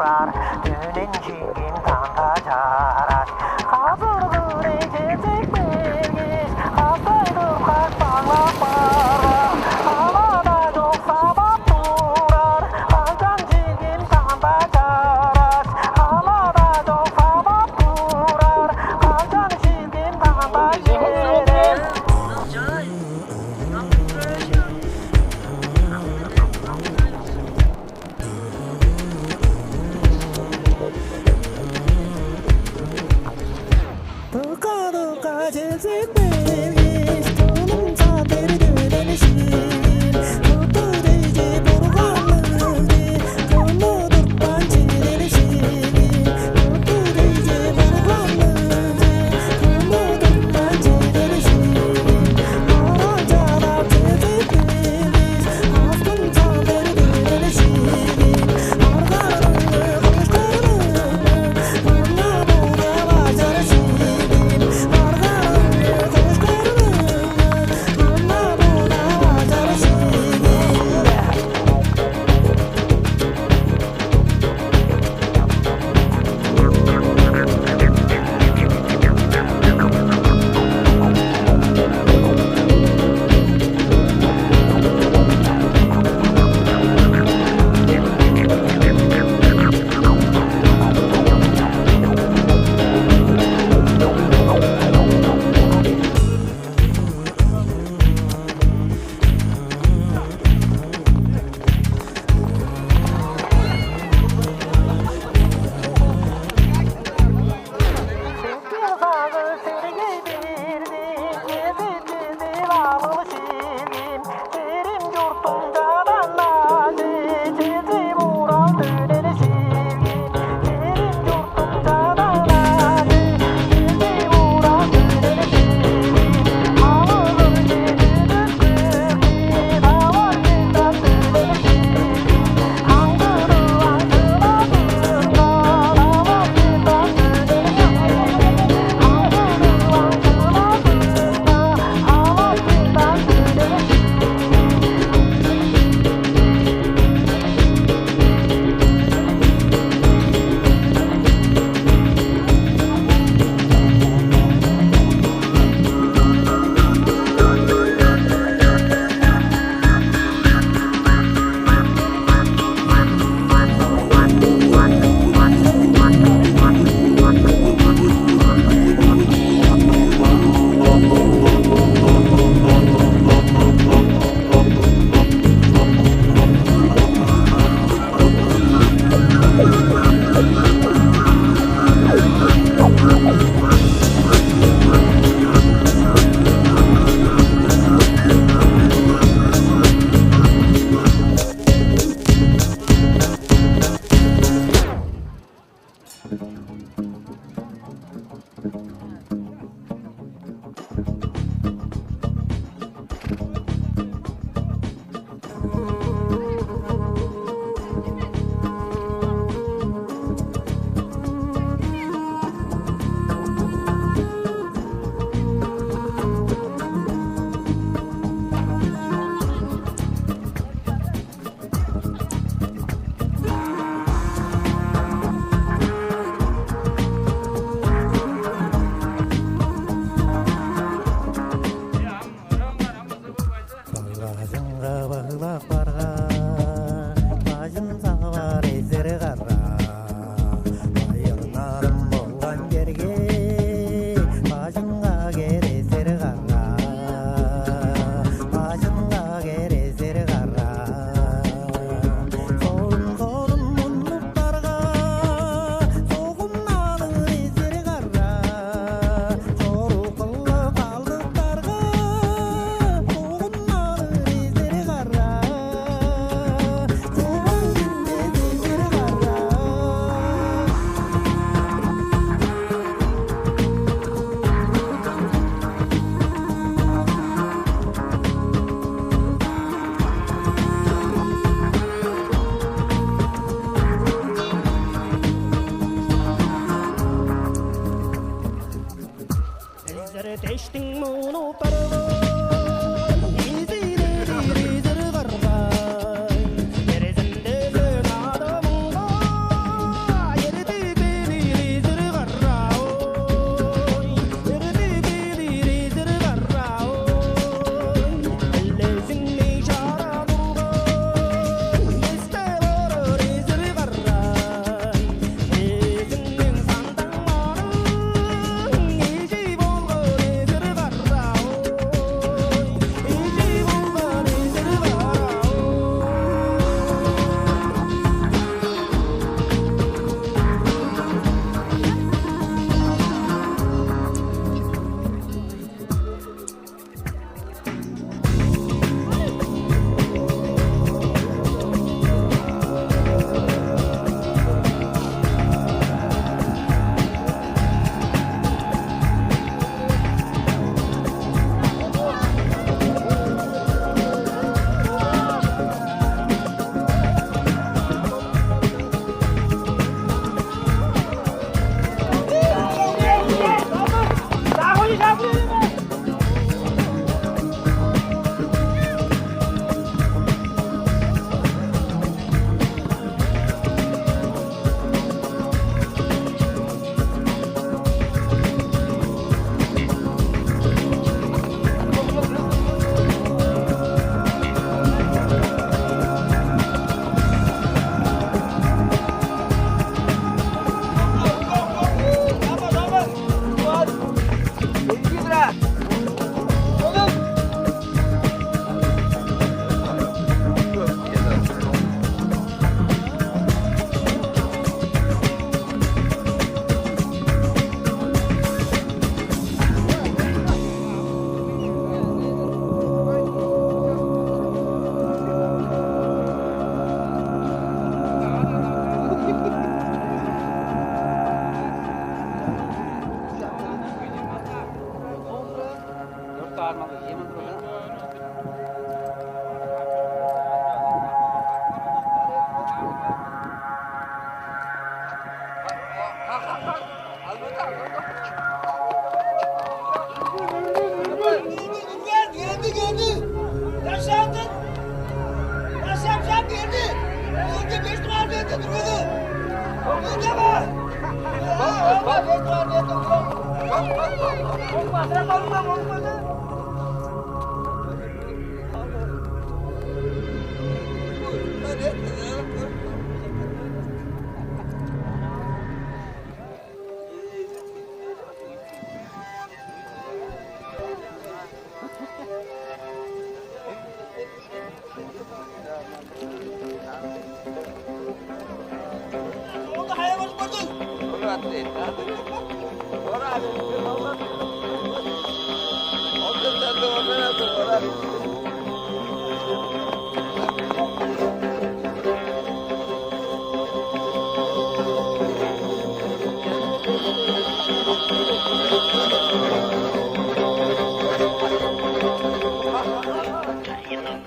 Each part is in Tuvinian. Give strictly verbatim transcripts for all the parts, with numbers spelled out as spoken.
Дөнен чиңгин танда чараш, казыр-кырый чечек бергеш, кастай тургаш, баглап барган. Ала-даа чок сабап турар, канчан чиңгин танда чараш. Ала-даа чок сабап турар, канчан чиңгин танда чараш.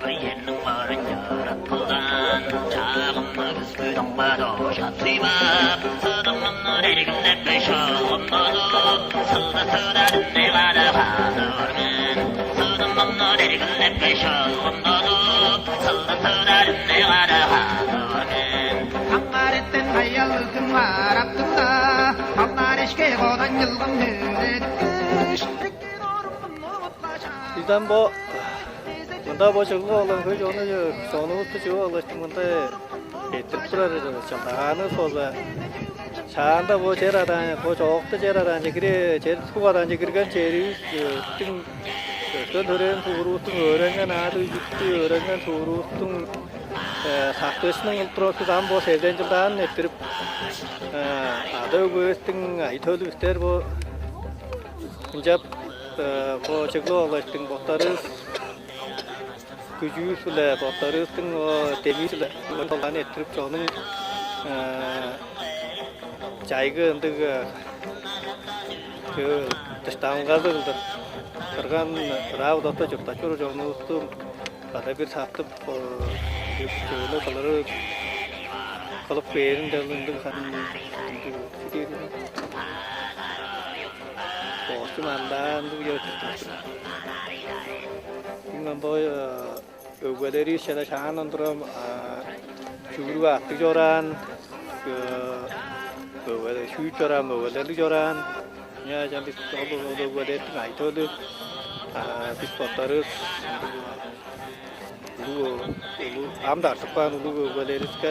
Кайын бо черниң барын чырыткылдан, чаагымны күскү доңга дожатсыйбап, сыдымымны дергилеп, шылгымнадып, сылды-сыда дүнне кады хадыр мен. Сыдымымны дергилеп, шылгымнадып, сылды-сыда дүнне кады хадыр мен. Аңгар эттен аялдың караптың-даа, алдар эшке кодан чылгым нөөредиккеш, Бизден бо мында бо чыглып алган хөй чонну, чонувусту чыып алгаштың, мында эрттирип турар чылдагаанывыс болза, шаанда бо чер адаан, бо чоокта чер адаанче кире, чер суг адаанче кирген черивистиң, өскен-төрээн суурувустуң, өөренген аады-үжүктү өөренген суурувустуң сактыышкынын кылып турар бис. Ам бо седен чылдаанын эрттирип, ада-өгбевистиң айы-төлү бистер бо ынчап, э, бо чыглып алгаштың, боттарывыс күжүвүс-биле, боттарывыстың о демиивис-биле солдаан эрттирип, чонуң, э, чайгы ындыг, э, чөө, дыштанылгазы кылдыр кырган ыраа-будатта чурттап чоруур чонувусту база бир сактып, э, чөөлү кылыры, кылып кээрин дыл ындыг харын ындыг. Боостуң андаанды ыяттыртыр. Иң ам бо өгбелеривис чеде шаандан тура чүгүрүп аттыг чораан, өгбеле шүүп чораан, өгбелерлиг чораан. Ынча чам бис ол өгбелерниң айтып олу, бис боттарывыс улуу, улуу ам дартып каан улуг өгбелеривиске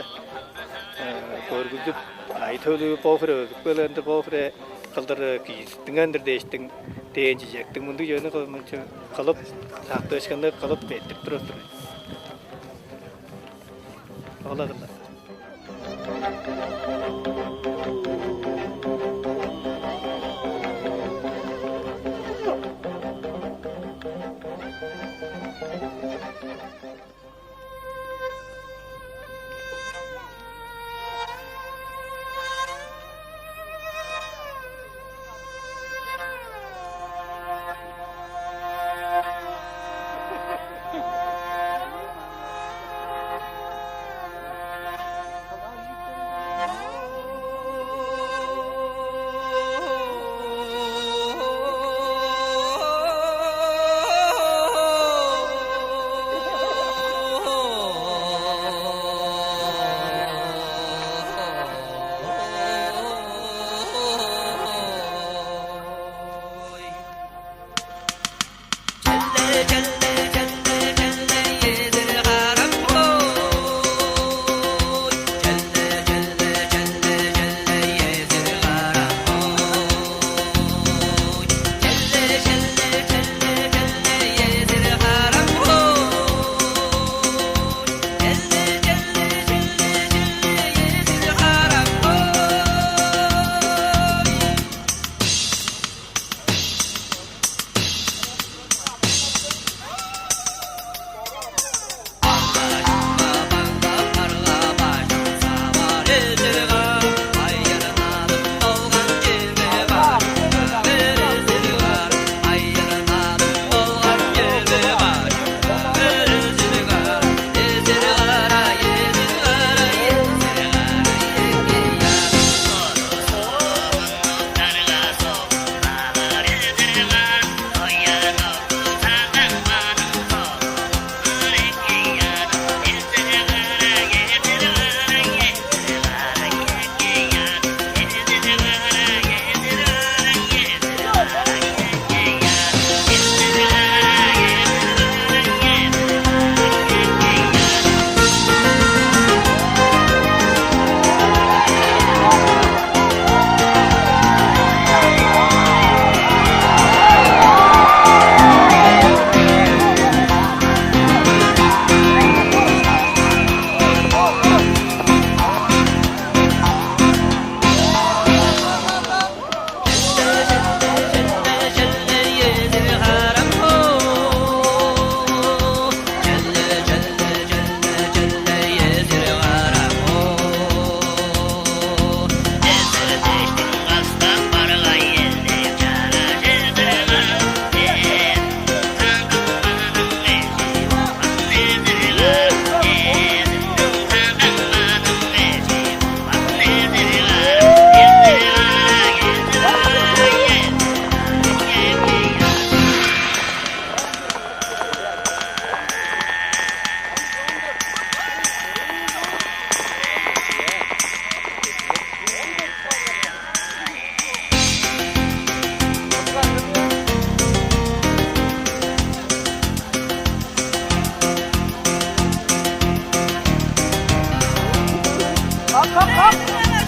көргүзүп, айтып олу бо хире өзүп келгенде, бо хире кылдыр кижизиттинген-дир дээштиң, дээн чижектиг мындыг чүвени кылып, сактыышкынныг кылып эрттирип турар-дыр. Ол-ла кылдыр.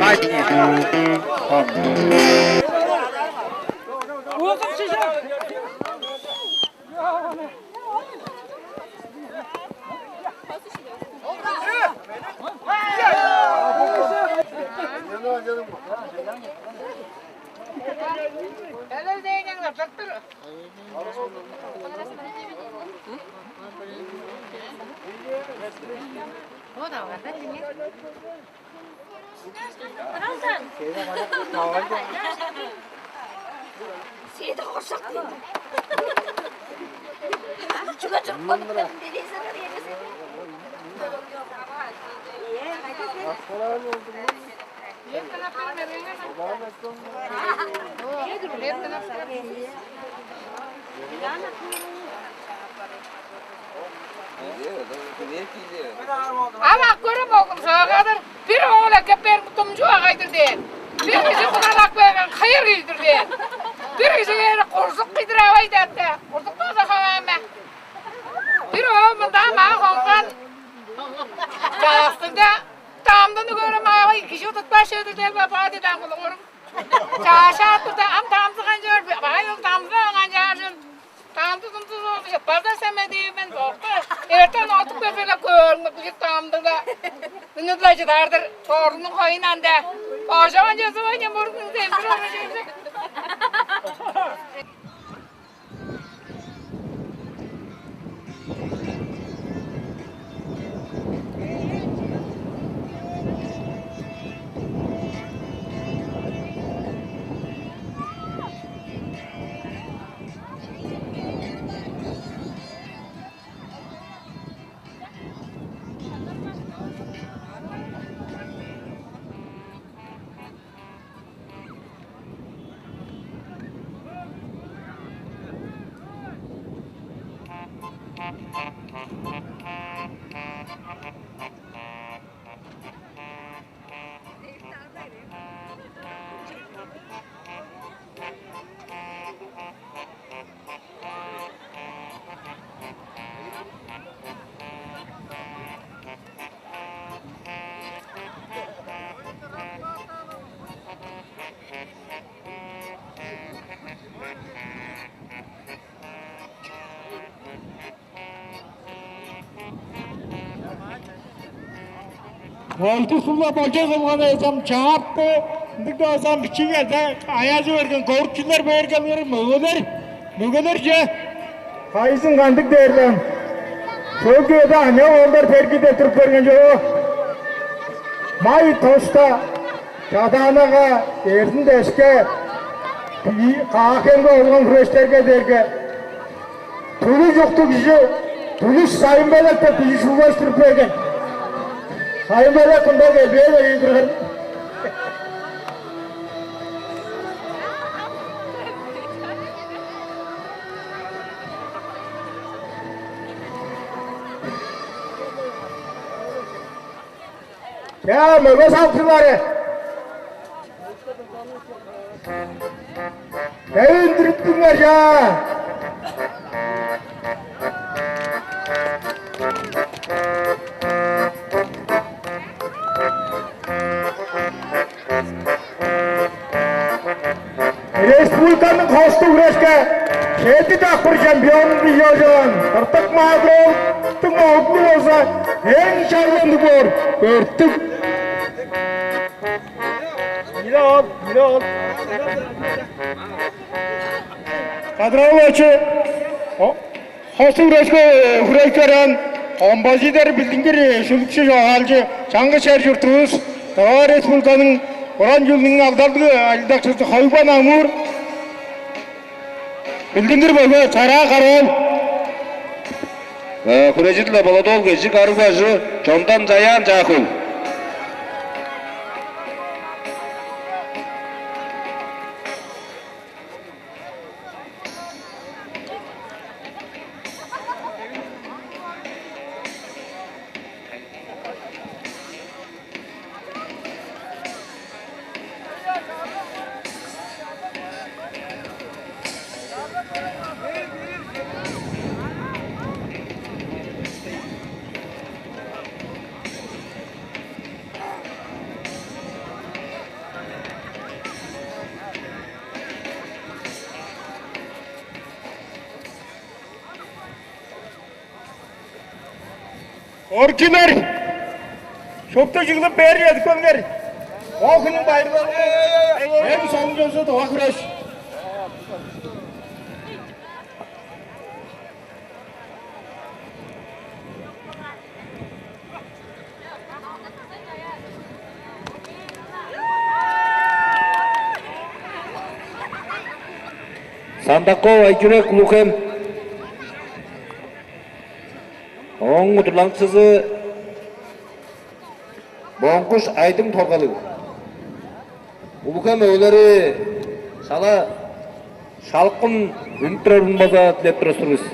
Кайтыңар. Сээде хоржок дейм. Чүге чурупкан телевизорга бересиң? Ам ак көрем, оглум, сагадыр. Бир оол эккеп берип, думчу агай-дыр дээн. Бир кижи кудалап берген, кыйыр үй-дүр дээн. Бир кижи кээри курзук кыйдырабай дээн-даа. Курзук болза хаваан бе? Бир оол мында маа хонган. Чаастында дамдыны көрем, аавай кижи тутпас чүве-дир дээр бе, баа деди ам улугурум. Чаашаат турда, ам дамзы канчаар бе? Баай ол дамзы канчаар чүл? Дамды-думду соорду чыппарда сен мен дээр мен бокта. Эртен отуп келбеле көөрүңме бижик дамдыгда. Үнү-биле чыдаар-дыр. Боорунуң хоюн анда. Ожаан чөзү ойнан бургун демир ора чөзү. Олдур суглап олча кылган эзем чаапты. Ындыг-даа эзем бичиги элде аязы берген көрүкчүлер бээргелер мөгелер, мөгелерже. Кайызын кандыг дээрлен? Шөлгеде аня оолдар берги деп туруп берген чоо. Май тоста Чадаанага, Эрзин-Дешке, Каахемге болган хүрештерге дээрге түлүш уктуг кижи, түлүш сайын белек деп кижи шугуштуруп берген. Сайын белек кымда келбээн эвей турган. Чаа, мөге салыкчылары! Эвин дүрүттүңер, чаа! Республиканың хостуг хүрешке чеди дакпыр чемпионун бижип алган Кыртык Маадыр-оолдуң оглу болза эң чарландыг боор, өртүг. Миле ол, миле ол. Кадыр-оол Очу, о, хостуг хүрешке, э, хүрежип-көрген композитор, билдингир, э, шүлүкчү, чогаалчы, чаңгыс чер-чурттуувус, Тыва Республиканың уран чүүлүнүң алдарлыг ажылдакчызы Хойбан Амур, билдингир мөге Чараа Кара-оол, э, хүрежип-ле болду ол кежик арыг бажы Чондан Чаян Чааков. Орчулар, шупту чыглып бээр чедип келиңер. Бо хүннүң байырлалының эң солун чозу тыва хүреш. Сандаков Айчүрек, Улуг-Хем. Ооң удурланыкчызы Моңгуш Айдың, Торгалыг. Улуг-Хем мөгелери шала шалыпкын үнүп турарын база дилеп турар-дыр бис.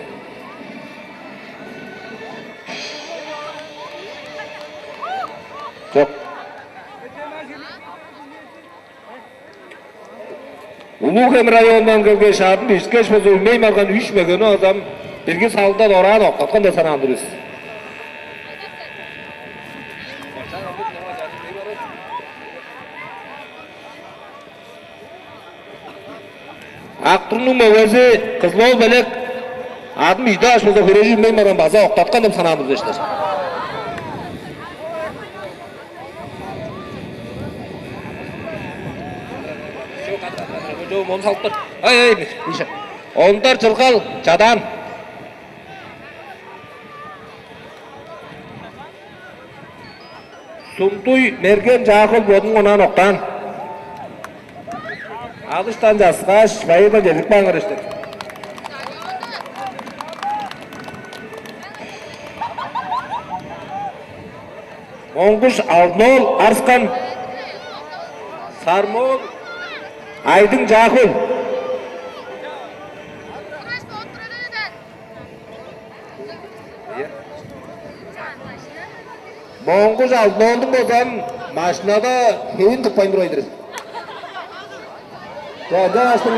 Чок. Улуг-Хем районундан келгеш, адын бижиткеш болза, үнмей барган үш мөгени база бирги салында дораан октаткан деп санаан-дыр бис. Ак-Туругнуң мөгези Кызыл-оол Белек адын бижидип алгаш болза, хүрежи үнмей барган, база октаткан деп санаан-дыр бис, эштерим. Ону салып тур. Ай, ай, Миша. Ондар Чыргал, Чадаан. Сумдуй Мерген, Чаа-Хөл, бодунуң онаан октаан. Алыштан часкааш, байырдан чедирип кааңар, эштер. Моңгуш Алдын-оол, Арскан. Сармоол Айдың, Чаа-Хөл. Моңгуш Алдын-оолдуң болза машинада хевин тыппайн турар-дыр. Чаа, ынчангаштың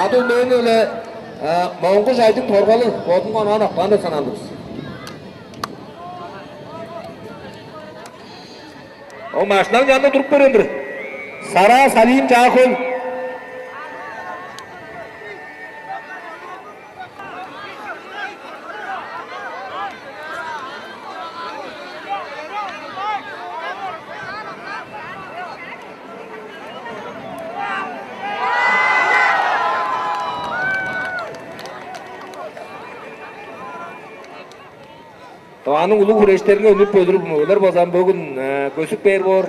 ады-мени-биле, а, Моңгуш Айдың, Торгалыг, бодунуң онаан октаан деп санаан-дыр бис. Ол машинаның чанында туруп берген-дир. Сараа Салим, Чаа-Хөл. Тываның улуг хүрештеринге үнүп бөлүрүп, мөгелер база бөгүн, э, көстүп бээр боор.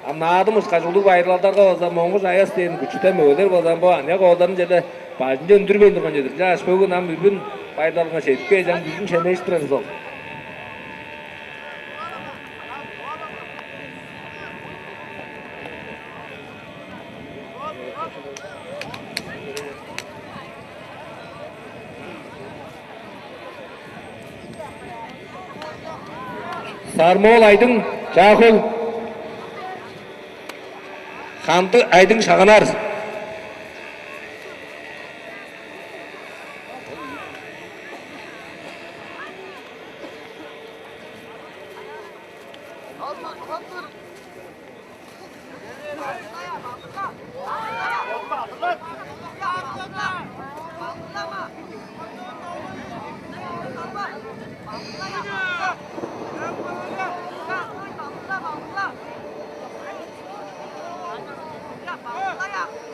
Ам наадым ышкаш улуг байырлалдарга база Моңгуш Аяс дээн күчүтен мөгелер база бо аныяк оолдарны черле бажынче үндүрбейн турган чүве-дир. Ынчангаш бөгүн ам үргүн байырлалынга чедип кээш, ам күжүн шенештип турар бис ол. Сармоол Айдың, Чаа-Хөл. Ханды Айдың, Шагаан-Арыг.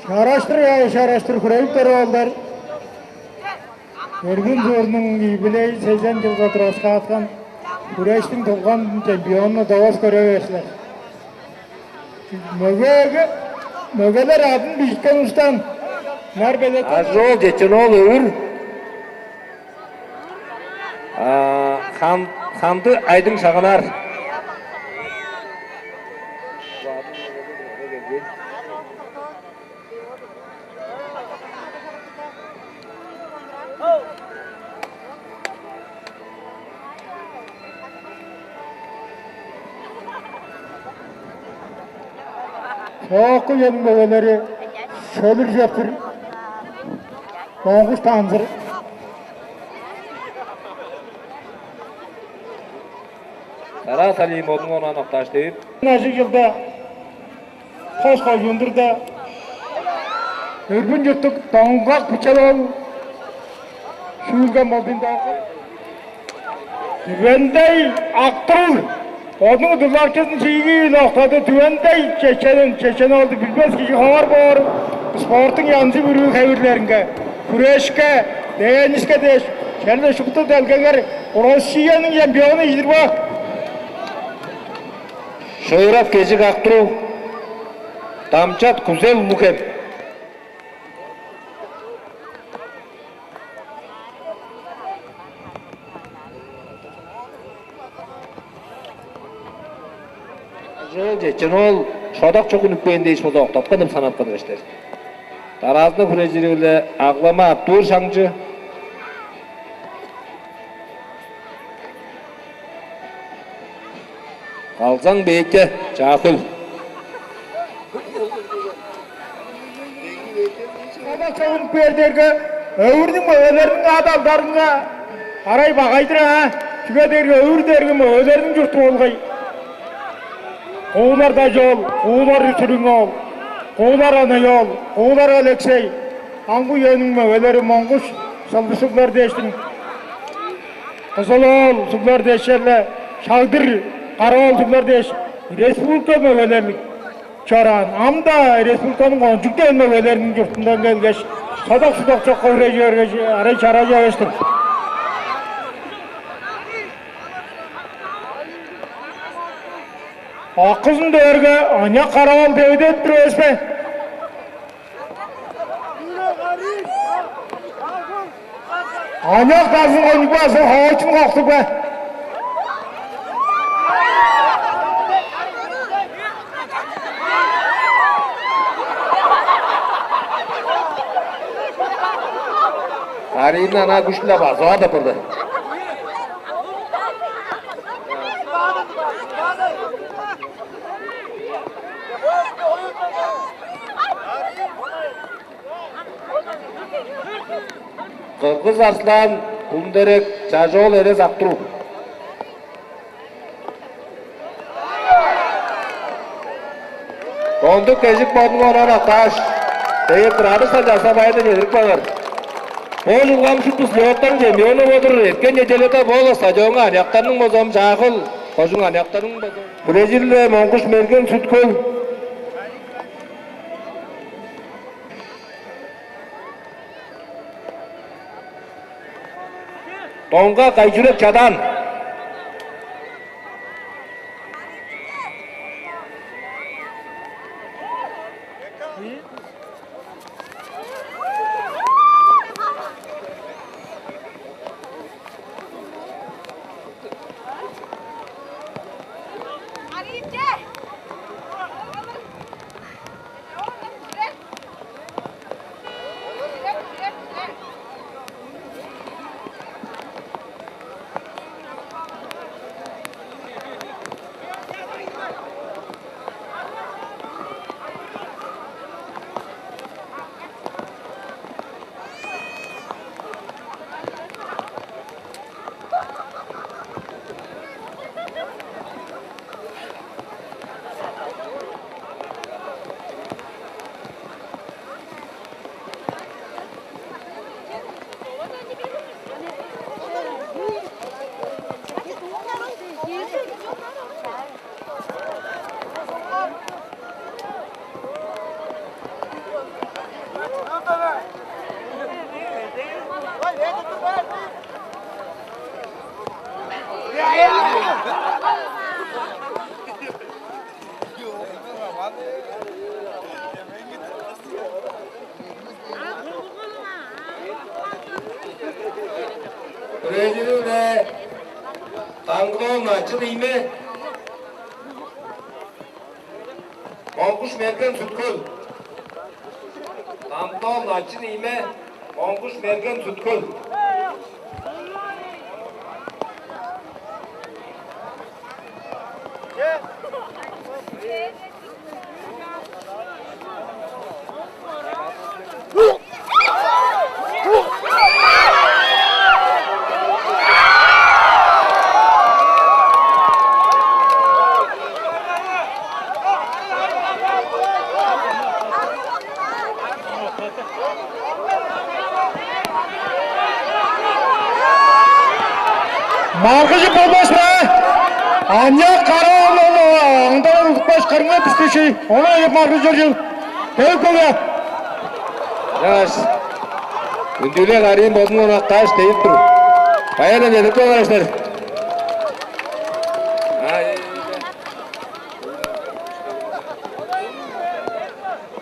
Шараштыр, яа, шараштыр, хүрейиптер оолдар. Эргин суурнуң юбилейин сезен чылга тураскааткан хүрештиң тулган чемпионун довас көрүп эгелээр силер. Мөгеге, мөгелер адын бижиткен улустан нар белет. Ажол Чечен-оол Өвүр. А, Хан-, Ханды Айдың, Шагаан-Арыг. Соокку үениң мөгелери Шөлүр Чөптүр, Моңгуш Танзыр. Тарас Алим, бодунуң онаан октааш, девип. Ажыг чылда Хос кожуундурда Үргүн чурттуг Доңгак Бичел-оол шүүлген болду. Түвендей Ак-Туруг бодунуң удурланыкчызын чиигиин октады. Түвендей Чеченин, Чечен-оолду билбес кижи ховар боор. Спорттуң янзы-бүрү хевирлеринге, хүрешке, тенниске дээш, черле шупту делгегер Россияның чемпиону ийдир бо. Шыырак Кежик, Ак-Туруг, Дамчат Күзел, Улуг-Хем. Чын ол шодак чок үнүпкен дээш болза октаткан деп санаткан эвештер. Дараазында хүрежири-биле аглама Артур Шаңчы. Калзаң бээкке Чаахыл. Кадак чогунуп бээр дээрге, өвүрнүң мөгелериниң ады алдарынга арай багай-дыр аа. Чүге дээрге өвүр дээрге мөгелерниң чурту болгай. Куулар Дажы-оол, Куулар Сүрүң-оол, Куулар Анай-оол, Куулар Алексей, ам бо үениң мөгелери Монгуш Сылдышыглар дээштиң, Кызыл-оол суглар дээш черле, Шагдыр Кара-оол суглар дээш, республика мөгелерлиг чораан. Ам-даа республиканың кончуг дээн мөгелериниң чуртундан келгеш, содак-судак чокка хүрежи бергеш, арай чаражы эвес-тир. Акызын дээрге аныяк каравал девидеп тур эвес бе? Аныяк дазын кончуг база хоочун коксуг бе? Арийни ана күш-биле базып ап турду. Кыргыз Арслан, Кундерек, Чажоол Эрес Актуруу. Ондук кежик бодунга онан октааш, дээртир адыш санчааса байырдан чедирип кагар. Бо чылгам шупту слеттарның чемпиону болдур. Эрткен неделяда бо стадионга аныяктарның бозом Чаагыл кожуң аныяктарның бозом. Бразилия Монгуш Мерген Сүткөл. Доңга Кайчүрек Чадаан. Бразилия Таңгылоон Начын ийме. Монгуш Мерген Сүткөл. Таңгылоон Начын ийме. Монгуш Мерген Сүткөл. Маргыжып болбас бе? Аныяк караалганы аңдап удупкаш, кырынга дүштүшүй. Ону эгеп маргыжып чоржул. Келип көге. Чаш. Үндүле карыын бодун онактааш дейип тур. Баян эдип калгаштар.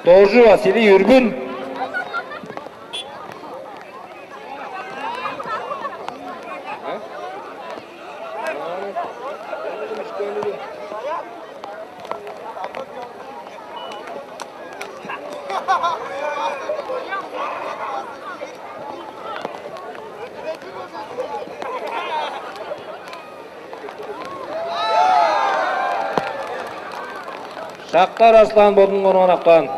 Доржу Василий Үрбүн. Шактар Аслан бодун оруун аптаан.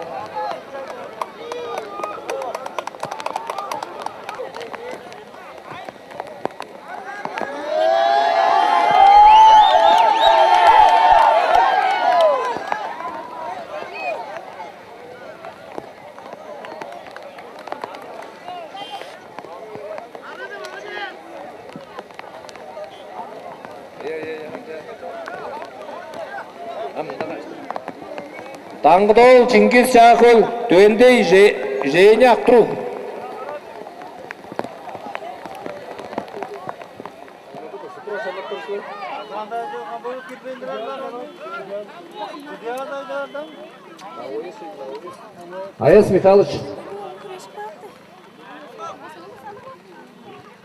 Даңгыдоол Чингис Чаахөл, Дөндей Же-, Женя Актруг. Аяс Михайлович.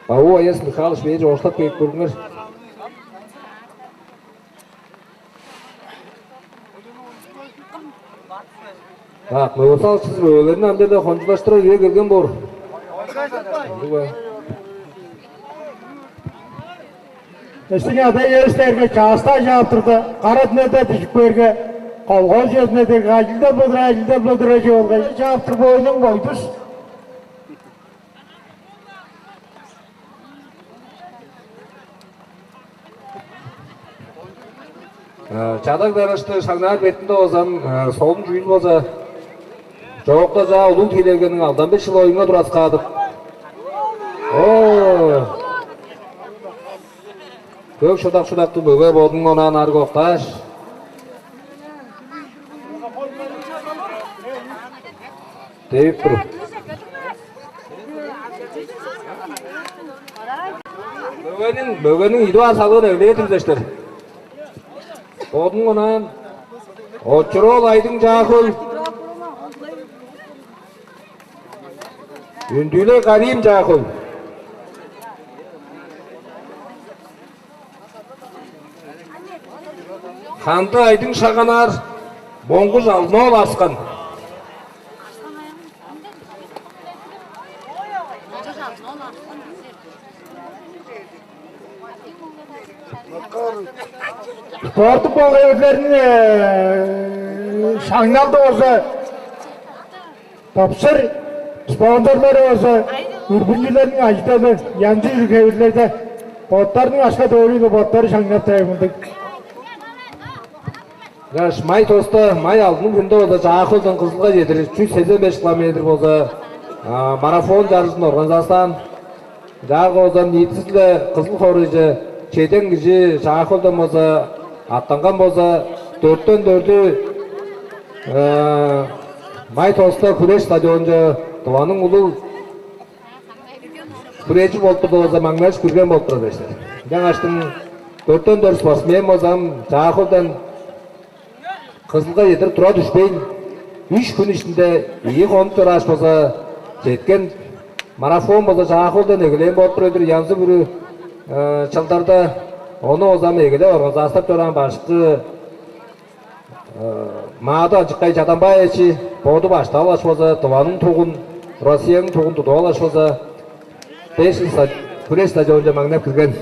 Баву Аяс Михайлович, бээр чоокшулап кээп көрүңер. Так, мөөрсалчызы мөөлерин ам-даа хончулаштырар үе келген боор. Ындыг бе? Эстиң ада эвестерге чаастаа чаап турда, кара дүнеде дүжүп кээрге, колхоз чедине дег ажылдап болур, ажылдап болур чүве болгай. Чаап тур бойнуң бойдус. Э, чадаг дарашты шаңнаар бетинде болзам, э, солун чүүл болза, чоокта чаа улуг тиилелгениң алдан беш чыл оюнга тураскаадып. О! Көк шудак-шудактыг бөге бодунуң онаан арыг октааш. Девип тур. Мөгениң, мөгениң идип аар салгын эглээр дилзештер. Бодун онаан Очуроол Айдың Чаахөл. Үндүлей Кариим Чаахөл. Ханды Айдың Шаганаар, Моңгуш Алдын-оол Арскан. Спорттуг болгай эвирлерниң, э, шаңналды болза, тапшыр спонсорлары болза, үргүлчүлерниң ажы-төлү, янзы-бүрү хевирлерде боттарының акша-дөрүүнү боттары шаңнап турар мындыг. Ынчангаш май тоста, май алдының хүнүнде болза Чаа-Хөлден Кызылга чедир чүс сезен беш километр болза, а, марафон чарыжын организастаан. Чаа, озан ниитизи-биле Кызыл хоорайже чеден кижи Чаа-Хөлден болза аттанган болза, дөрттен дөрдү, э, май тоста хүреш стадионче Тываның улуг хүрежи болуп турда болза, маңнажып кирген болуп турар дээштер. Ынчангаштың дөрттен дөрт спортсмен болза, ам Чаа-Хөлден Кызылга чедир тура дүшпейн, үш хүн иштинде ийи хонук чорааш болза, четкен марафон болза Чаа-Хөлден эгелээн болуп турар-дыр, янзы-бүрү, э, чылдарда. Ону болза ам эгелеп организастап чораан башкы, э, Маады Анчыккай Чадамбаевич боду баштаалгаш болза, Тываның тугун, Россияның тугун тудуп алгаш болза, беш ста-, хүреш стадионче маңнап кирген.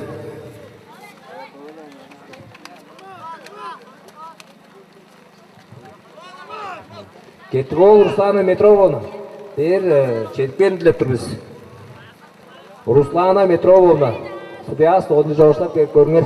Кеттик-оол Руслана Метрованы бээр, э, чедип кээрин дилеп тур бис. Руслана Метрововна, судья столунче чоокшулап кээп көрүңер.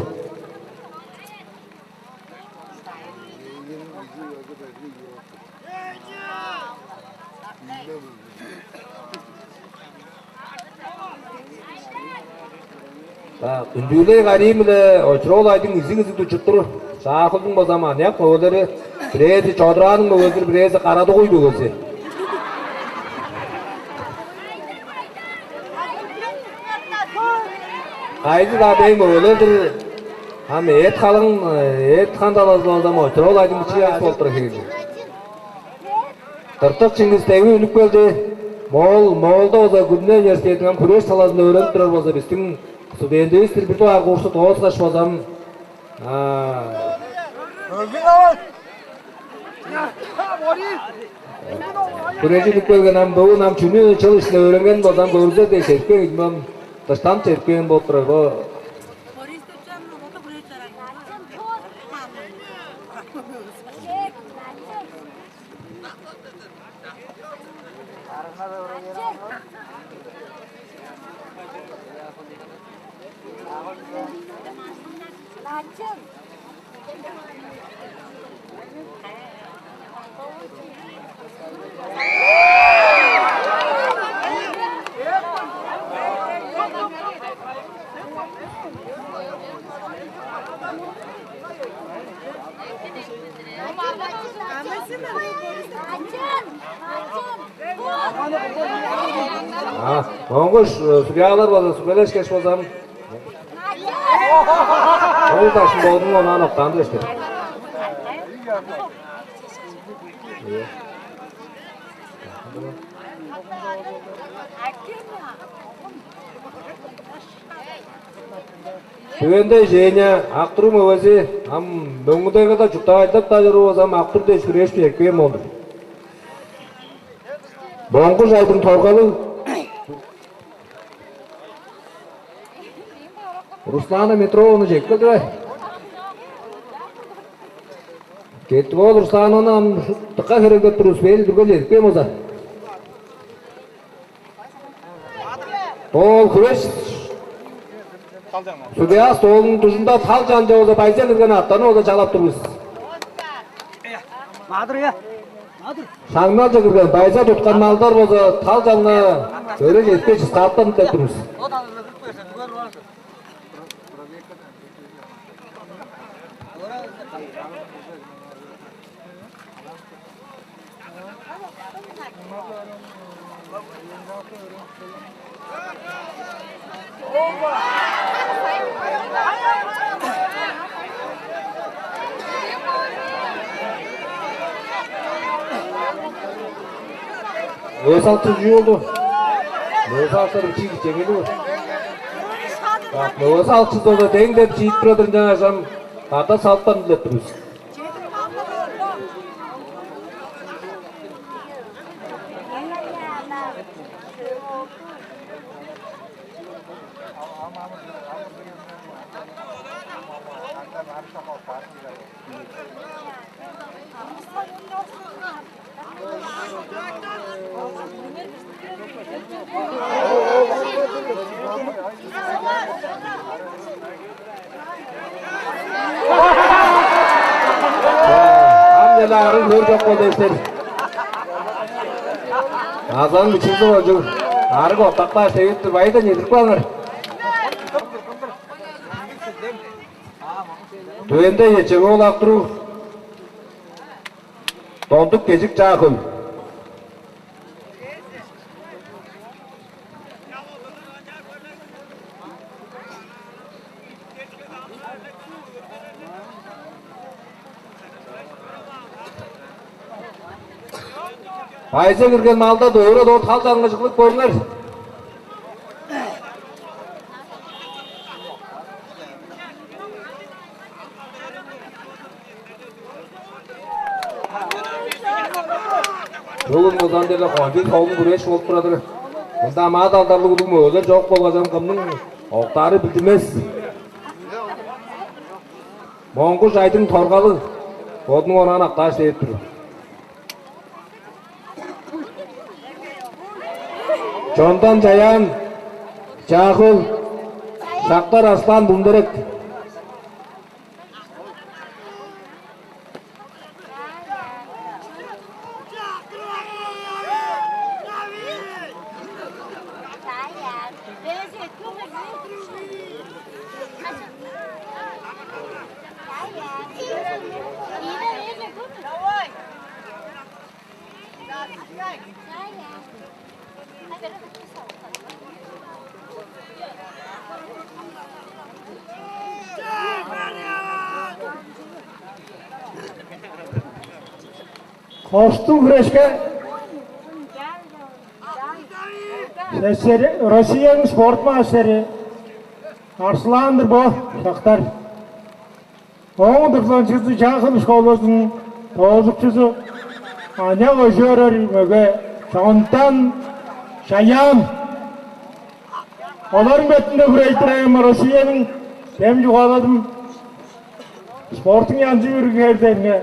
Үндүлей Карим-биле Очур-оол Айдың изиг-изиг дужуттур. Чаа-Хөлдүң база аныяк мөгелери, бирээзи Чодурааның мөгези, бирээзи Кара-Дугуй мөгези. Кайызы-даа дег мөгелер-дир. Ам эът-халың, эът-хан талазы болза, Очур-оол Айдың бичии аас болуп турар хевирлиг. Тыртык Чингис Теги үнүп келди. Моол, Моолда болза Күрүне университединиң ам хүреш талазында өөренип турар болза, бистиң студентивис-тир, бир дугаар курсту дооскаш болза ам, а, Өлгүн авай! Өлгүн авай! Күрежип келген ам бөгүн ам чүнү чыл ишинде өөренген болзам көрүзер дээш эрткен ийдим ам дыштанып чедип келген болуп турар бо. А, Монгуш, э, судьялар болза, сүмелешкеш болзам. Ол дашын болдуң онаан октаан дээштир. Түгенде Женя, Актыруу мөгези, ам мөңгүдегеде чурттап ажылдап-даа чоруур болза, ам Актыр дээш хүрээшпир экпээн болду. Моңгуш Айдың Торгалыг. Руслана Метрованы чедип келди бе? Чедип ол Руслананы ам дыка херек деп тур, успели дүрген чедип кээн болза. Тоол хүреш. Судья столунуң дужунда тал чанча болза, байза кирген аттаны болза чалап тур бис. Маадыр, я. Маадыр. Шаңналче кирген байза туткан малдар болза, тал чанга өрек эппе чыскаптан деп тур бис. Мөөс алчы чүү болду? Мөөс алчылар бичии кичээнгейлиг бо. Мөөс алчызы-даа дең деп чиип турар-дыр, ынчангаш ам катап салыптарын дилеп тур бис. Ам-на арыг хөөр чок болду, эстер. Азан бичизи болчуг. Арыг октаптар сегип тур, байда чедирип кааңар. Түгенде Ечең-оол Актыруу. Дондук Кежик, Чаа-Хөл. Байза кирген малда дөөре дорт хал чаңгыжыглыг көрүңер. Бүгүн музан деле кончуг солун күреш болуп турар-дыр. Мында маа далдарлыг улуг мөөлер чок болгаш ам кымның октаары билдинмес. Моңгуш Айдың Торгалыг бодунуң онаан октааш дээп тур. Чондан Чаян, Чаа-Хөл, Шактар Аслан, Булдерек. Коштуг хүрешке Россияның спорт мастери Арслан-дыр бо, Шактар. Ооң удуртукчузу Чаа-Хөл школазының тоожукчузу, аныяк өжүөрер мөге Чондан Чаян. Оларның бетинде хүрейдирээм Россияның дем чугааладым. Спорттуң янзы бүрү хердеринге,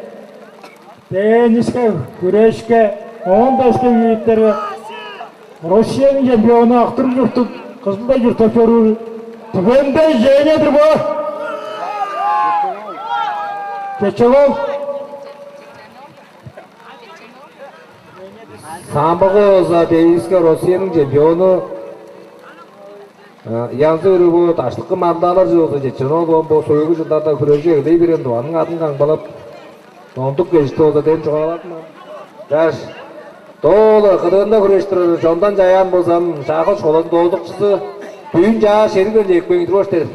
тенниске, күрешке, оон да өске видтерге Россияның чемпиону, актырып чурттуп, кызылда чурттап чоруур түгенде Женя-дыр бо. Чечелов. Самбыгы болза тенниске Россияның чемпиону. Янзы өрү бо даштыкы мандалар чыылза, чечен ол бо союгу чылдарда хүрежи эгелей берген Тываның адын камгалап, номдук кежикти болза дем чугаалап. Чаш, доолу кыдыында хүреш турар чондан чаяан болзам, шаахы школазының доозукчузу, дүүн чаа шериг берже экпейн туруш дер.